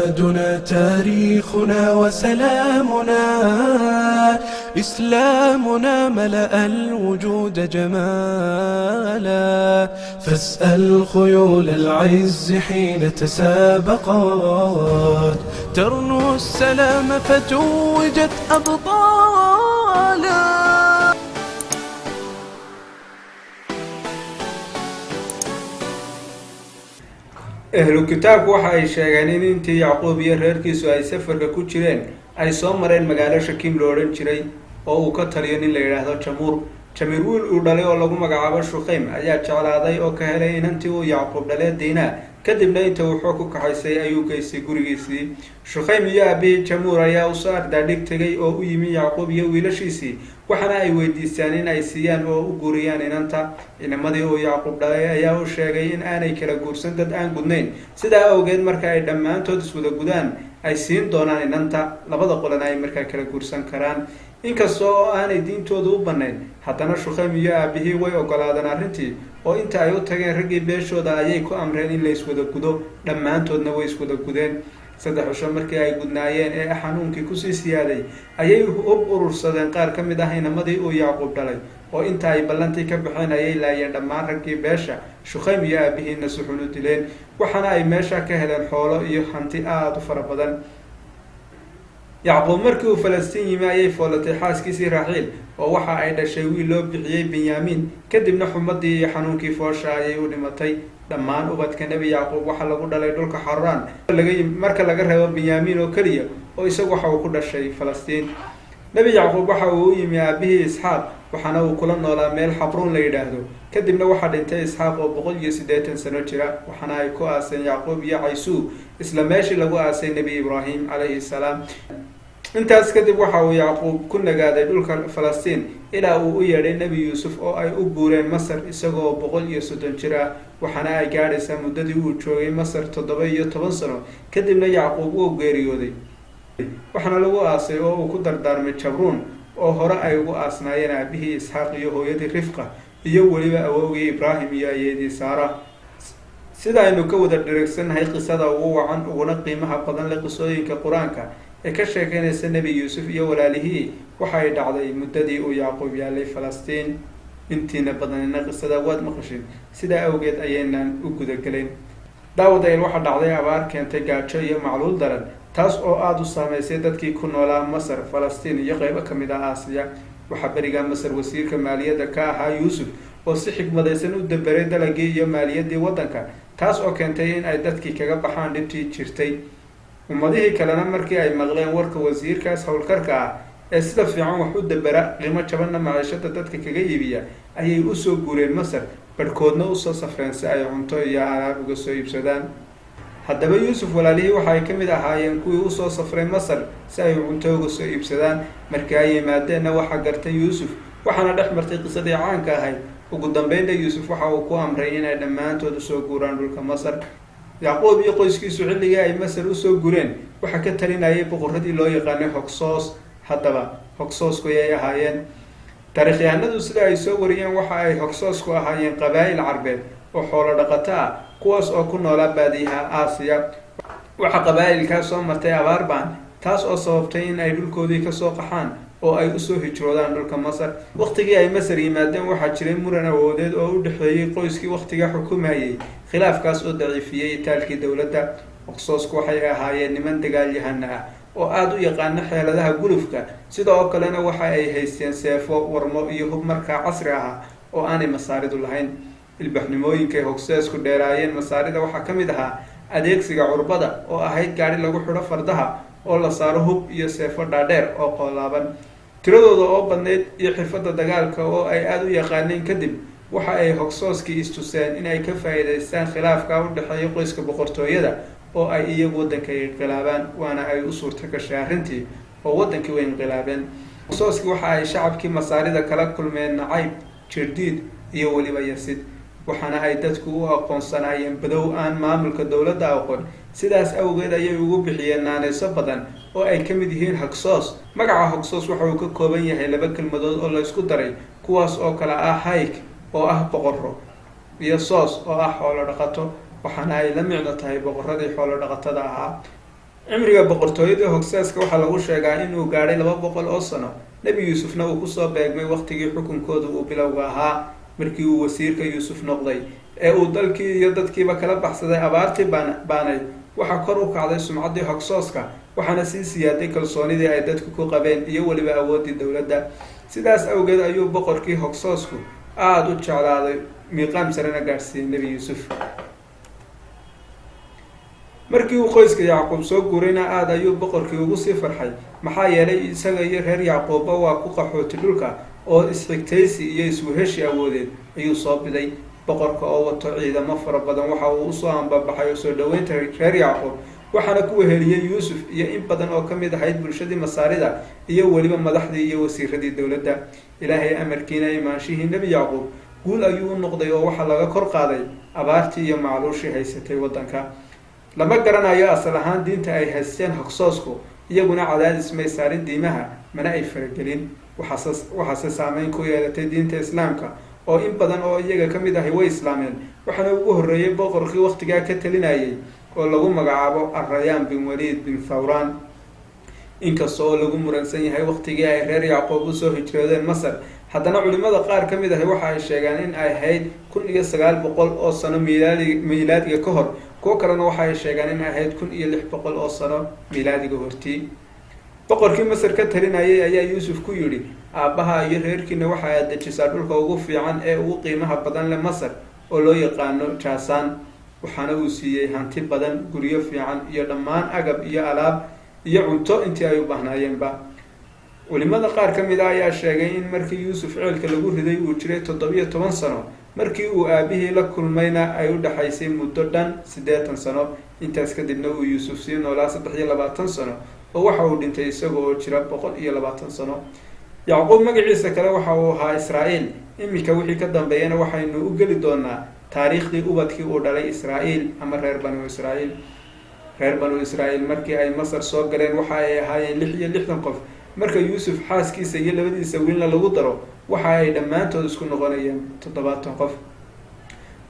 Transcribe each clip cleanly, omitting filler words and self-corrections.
أمجادنا تاريخنا وسلامنا، إسلامنا ملأ الوجود جمالا. فاسأل خيول العز حين تسابقات، ترنو السلام فتوجت أبطالا. Ehlu kitaabku waxa ay sheegeen in intii Yacquub iyo reerkiisu ay safarka ku jireen ay soo mareen magaalo Shakiim lo odhan jiray oo uu ka taliyo nin la yidhaahdo Jamuur. Jamiir wiil uu dhalay oo lagu magacaabo Shuqaym ayaa jeclaaday oo ka helay inantii uu Yacquub dhalee Diinaa. Kadibna inta uu xoog ku kaxaysay ayuu geystay gurigiisii. Shuqaym iyo aabihii Jamuur ayaa usoo ardaadhig tegay oo u yimi Yacquub iyo wiilashiisii, waxaana ay weydiistaan in ay siiyaan oo u guuriyaan inanta. Inamadii uu Yacquub dhalay ayaa u sheegay in aanay kala guursan dad aan gudnayn, sidaa awgeed marka ay dhammaantood iswada gudaan ay siin doonaan inanta, labada qolana ay markaa kala guursan karaan. Inkasta oo aanay diintoodu u bannayn, haddana Shuqaym iyo aabihii way ogolaadeen arrintii, oo inta ay u tageen raggii beeshooda ayay ku amreen in la iswada gudo. Dhammaantoodna way iswada gudeen. 3 cisho markii ay gudnaayeen ee xanuunkii kusii siyaaday ayay hub urursadeen qaar ka mid ah inamadii uu Yacquub dhalay, oo inta ay ballantii ka baxeen ayay laayeen dhammaan raggii beesha, Shuqaym iyo aabihiina si xun u dileen, waxaana ay meesha ka heleen xoolo iyo hanti aada u fara badan. Yacquub markii uu Falastiin yimi ayay foolatay xaaskiisii Raaxiil, oo waxa ay dhashay wiil loo bixiyey Benyamin. Kadibna xumadii iyo xanuunkii foosha ayay u dhimatay. Dhammaan ubadka Nebi Yacquub waxaa lagu dhalay dhulka Xaraan, marka laga reebo Benyamin oo keliya, oo isagu waxa uu ku dhashay Falastiin. Nebi Yacquub waxa uu u yimi aabihii Isxaaq, waxaana uu kula noolaa meel Xabruun la yidhaahdo. Kadibna waxaa dhintay Isxaaq oo 180 sano jira, waxaana ay ku aaseen Yacquub iyo Caysuu isla meeshii lagu aasay Nebi Ibraahim calayhi salaam. Intaas kadib waxa uu Yacquub ku nagaaday dhulka Falastiin ilaa uu u yeedhay Nebi Yuusuf oo ay u guureen Masar isagoo 130 jir ah, waxaana ay gaadhaysaa muddadii uu joogay Masar 17 sano. Kadibna Yacquub wuu geeriyooday, waxaana lagu aasay oo uu ku dardaarmay Jabruun, oo hore ay ugu aasnaayeen aabihii Isxaaq iyo hooyadii Rifqa iyo weliba awowgii Ibraahim iyo ayeedii Saara. Sida aynu ka wada dhereegsannahay, qisada ugu wacan uguna qiimaha badan leh qisooyinka Qur-aanka ee ka sheekeynaysa Nebi Yuusuf iyo walaalihii waxa ay dhacday muddadii uu Yacquub yaalay Falastiin. Intiina badanina qisada waad maqashin, sidaa awgeed ayaynaan u gudagelayn. Daawadayaal, waxaa dhacday abaar keentay gaajo iyo macluul daran, taas oo aada u saameysay dadkii ku noolaa Masar, Falastiin iyo qeybo ka mid ah Aasiya. Waxaa berigaa Masar wasiirka maaliyadda ka ahaa Yuusuf, oo si xikmadaysan u daberay dalagii iyo maaliyaddii waddanka, taas oo keentay in ay dadkii kaga baxaan dhibtii jirtay. Ummadihii kalena markii ay maqleen warka wasiirkaas howlkarka ah ee sida fiican wax u dabera, qiimo jabanna maciishada dadka kaga iibiya, ayay usoo guureen Masar, barhkoodna usoo safreen si ay cunto iyo alaab uga soo iibsadaan. Haddaba Yuusuf walaalihii waxa ay ka mid ahaayeen kuwii usoo safray Masar si ay cunto uga soo iibsadaan. Markii ay yimaadeenna waxaa gartay Yuusuf, waxaana dhex martay qisadii caanka ahayd. Ugu dambeynna Yuusuf waxa uu ku amray inay dhammaantood usoo guuraan dhulka Masar. Yacquub iyo qoyskiisu xilligii ay Masar usoo gureen waxaa ka talinayay boqoradii loo yaqaanay Hogsoos. Haddaba Hogsoosku yay ahaayeen? Taariikhyahanadu sida ay soo wariyeen, waxa ay Hogsoosku ahaayeen qabaa'il Carbeed oo xoolo dhaqato ah, kuwaas oo ku noolaa baadiyaha Aasiya. Waxaa qabaa'ilkaa soo martay abaar baan, taas oo sababtay in ay dhulkoodii kasoo qaxaan oo ay usoo hijroodaan dhulka Masar. Waqtigii ay Masar yimaadeen waxaa jiray muran awoodeed oo u dhexeeyey qoyskii wakhtiga xukumayay, khilaafkaas oo daciifiyey itaalkii dowladda. Hogsoosku waxay ahaayeen niman dagaalyahana ah oo aada u yaqaana xeeladaha gulufka, sidoo kalena waxa ay haysteen seefo, warmo iyo hub markaa casri ahaa oo aanay Masaaridu lahayn. Ilbaxnimooyinkay Hogseesku dheeraayeen Masaarida waxaa ka mid ahaa adeegsiga curbada, oo ahayd gaadhi lagu xidho fardaha oo la saaro hub iyo seefo dhaadheer oo qoolaaban. Tiradooda oo badnayd iyo xirfadda dagaalka oo ay aada u yaqaaneen kadib, waxa ay Hogsooskii istuseen in ay ka faa'iidaystaan khilaafka u dhexeeya qoyska boqortooyada oo ay iyagu waddanka inqilaabaan, waana ay u suurta gashay arrintii oo waddankii way inqilaabeen. Hogsooskii waxa ay shacabkii Masaarida kala kulmeen nacayb, jirdiid iyo weliba yasid, waxaana ay dadku u aqoonsanaayeen badow aan maamulka dowladda aqoon. Sidaas awgeed ayay ugu bixiyeen naaneyso badan oo ay ka mid yihiin Hogsoos. Magaca Hogsoos waxa uu ka kooban yahay laba kelmadood oo la isku daray, kuwaas oo kale ah hayk oo ah boqorro iyo soos oo ah xoolo dhaqato, waxaana ay la micno tahay boqoradii xoolo dhaqatada ahaa. Cimriga boqortooyadii Hogseeska waxaa lagu sheegaa inuu gaadhay 200 oo sano. Nebi Yuusufna uu kusoo beegmay waqtigii xukunkooda uu bilowga ahaa. Markii uu wasiirka Yuusuf noqday ee uu dalkii iyo dadkiiba kala baxsaday abaartii baanay, waxaa kor u kacday sumcaddii Hogsooska, waxaana sii siyaaday kalsoonidii ay dadku ku qabeen iyo weliba awooddii dowladda. Sidaas awgeed ayuu boqorkii Hogsoosku aada u jeclaaday, miiqaam sarena gaadhsiiyey Nebi Yuusuf. Markii uu qoyska Yacquub soo guurayna, aada ayuu boqorkii ugu sii farxay, maxaa yeelay isaga iyo reer Yacquubba waa ku qaxooti dhulka, oo isxigtaysi iyo isweheshi awoodeed ayuu soo biday. Boqorka oo wato ciidamo fara badan waxa uu usoo ambabaxay soo dhaweynta reer Yacquub, waxaana ku weheliyey Yuusuf iyo in badan oo ka mid ahayd bulshadii Masaarida iyo weliba madaxdii iyo wasiiradii dowladda. Ilaahay amarkiina, imaanshihii Nebi Yacquub guul ayuu u noqday, oo waxaa laga kor qaaday abaartii iyo macluushii haysatay waddanka. Lama garanayo asal ahaan diinta ay haysteen Hogsoosku, iyaguna cadaadis may saarin diimaha, mana ay faragelin. Waxaase saameyn ku yeelatay diinta Islaamka, oo in badan oo iyaga ka mid ahi way islaameen, waxaana ugu horreeyey boqorkii wakhtigaa ka talinayay oo lagu magacaabo Arrayaan bin Waliid bin Thawraan. Inkasta oo lagu muransan yahay wakhtigii ay reer Yacquub usoo hijroodeen Masar, haddana culimada qaar ka mid ahi waxa ay sheegaan in ay ahayd 1900 oo sano miilaadiga ka hor. Kuwo kalena waxa ay sheegaan in ay ahayd 1600 oo sano miilaadiga hortii. Boqorkii Masar ka talinayay ayaa Yuusuf ku yidhi: "Aabbaha iyo reerkiina waxa aad dejisaa dhulka ugu fiican ee ugu qiimaha badan leh Masar, oo loo yaqaano Jaasaan." Waxaana uu siiyey hanti badan, guryo fiican iyo dhammaan agab iyo alaab iyo cunto intii ay u baahnaayeenba. Culimada qaar ka mid ah ayaa sheegay in markii Yuusuf ceelka lagu riday uu jiray 17 sano, markii uu aabihii la kulmayna ay u dhexaysay muddo dhan 80 sano. Intaas kadibna uu Yuusuf sii noolaa 23 sano, oo waxa uu dhintay isaga oo jira 120 sano. Yacquub magaciisa kale waxa uu ahaa Israa'iil. Iminka wixii ka dambeeyana waxaynu u geli doonaa taariikhdii ubadkii uu dhalay Israa'iil ama reer Banu Israa'iil. Reer Banu Israa'iil markii ay Masar soo galeen waxa ay ahaayeen 66 qof. Marka Yuusuf, xaaskiisa iyo labadiisa wiilna lagu daro, waxa ay dhammaantood isku noqonayeen 70 qof.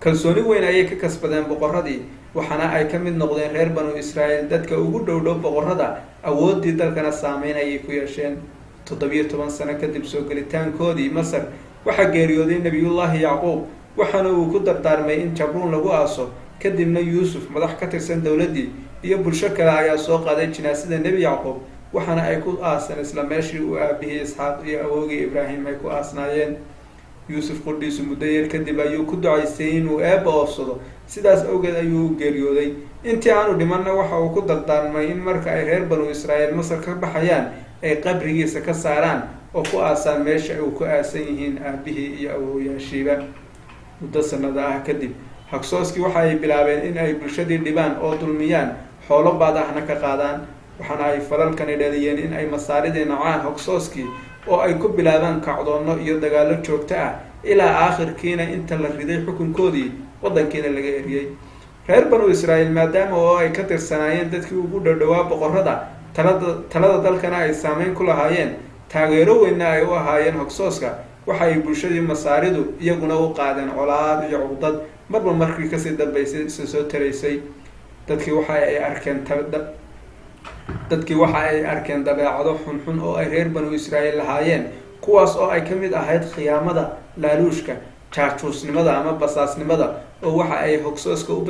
Kalsooni weyn ayay ka kasbadeen boqoradii, waxaana ay ka mid noqdeen reer Banu Israa'iil dadka ugu dhow dhow boqorada, awooddii dalkana saameyn ayay ku yeesheen. 17 sano kadib soo gelitaankoodii Masar waxaa geeriyooday Nebiyullaahi Yacquub, waxaana uu ku dardaarmay in Jabruun lagu aaso. Kadibna Yuusuf, madax ka tirsan dowladdii iyo bulsho kale ayaa soo qaaday jinaasada Nebi Yacquub, waxaana ay ku aasan isla meeshii uu aabihii Isxaaq iyo awoogii Ibraahim ay ku aasnaayeen. Yuusuf qudhiisu muddo yar kadib ayuu ku ducaystay inuu Eebba oofsado, sidaas awgeed ayuu u geeriyooday. Intii aanu dhimanna waxa uu ku dardaarmay in marka ay reer Banu Israa'iil Masar ka baxayaan ay qabrigiisa ka saaraan oo ku aasaan meesha uu ku aasan yihiin aabihii iyo awowyaashiiba. Muddo sanada ah kadib, Hagsooskii waxa ay bilaabeen in ay bulshadii dhibaan oo dulmiyaan, xoolo baad ahna ka qaadaan. Waxaana ay falalkani dhaliyeen in ay Masaaridii nacaan Hogsooskii, oo ay ku bilaabaan kacdoonno iyo dagaallo joogto ah, ilaa aakhirkiina inta la riday xukunkoodii, waddankiina laga eriyey. Reer Banu Israa'iil, maadaama oo ay ka tirsanaayeen dadkii ugu dhowdhowaa boqorrada, talada dalkana ay saameyn ku lahaayeen, taageero weynna ay u ahaayeen Hogsooska, waxa ay bulshadii Masaaridu iyaguna u qaadeen colaad iyo cuqdad marba markii kasii dambaysay isa soo taraysay. Dadkii waxa ay arkeen dabeecado xunxun oo ay reer Banu Israa'iil lahaayeen, kuwaas oo ay ka mid ahayd khiyaamada, laaluushka, jaajuusnimada ama basaasnimada, oo waxa ay Hogsooska u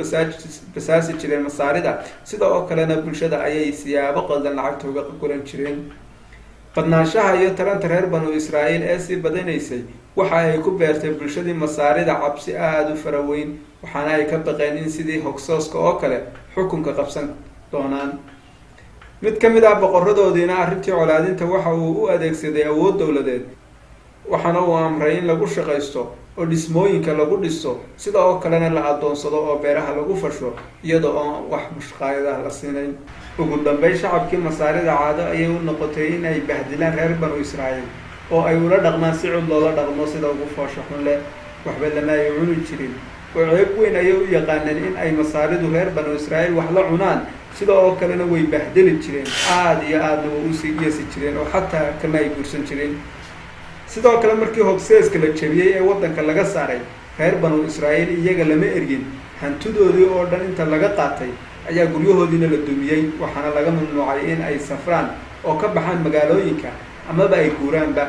basaasi jireen Masaarida. Sida oo kalena bulshada ayay siyaabo qaldan lacagta uga guran jireen. Badnaanshaha iyo taranta reer Banu Israa'iil ee sii badanaysay waxa ay ku beertay bulshadii Masaarida cabsi aada u fara weyn, waxaana ay ka baqeen in sidii Hogsooska oo kale xukunka qabsan doonaan. Mid ka mid ah boqoradoodiina arrintii colaadinta waxa uu u adeegsaday awood dowladeed, waxaana uu amray in lagu shaqaysto oo dhismooyinka lagu dhiso, sida oo kalena la addoonsado oo beeraha lagu fasho, iyada oo wax mushqaayadaha la siinayn. Ugu dambeyn, shacabkii Masaarida caado ayay u noqotay in ay bahdilaan reer Banu Israa'iil oo ay ula dhaqmaan si cid loola dhaqmo sida ugu foosha xun leh. Waxba lama ay cuni jirin, oo ceeb weyn ayay u yaqaaneen in ay Masaaridu reer Banu Israa'iil wax la cunaan. Sida oo kalena way bahdeli jireen, aada iyo aadna way usii yeesi jireen, oo xataa kama ay guursan jireen. Sidoo kale, markii Hogseeska la jebiyey ee waddanka laga saaray, reer Banu Israa'iil iyaga lama ergin. Hantidoodii oo dhan inta laga qaatay ayaa guryahoodiina la dumiyey, waxaana laga mamnuucay in ay safraan oo ka baxaan magaalooyinka amaba ay guuraanba.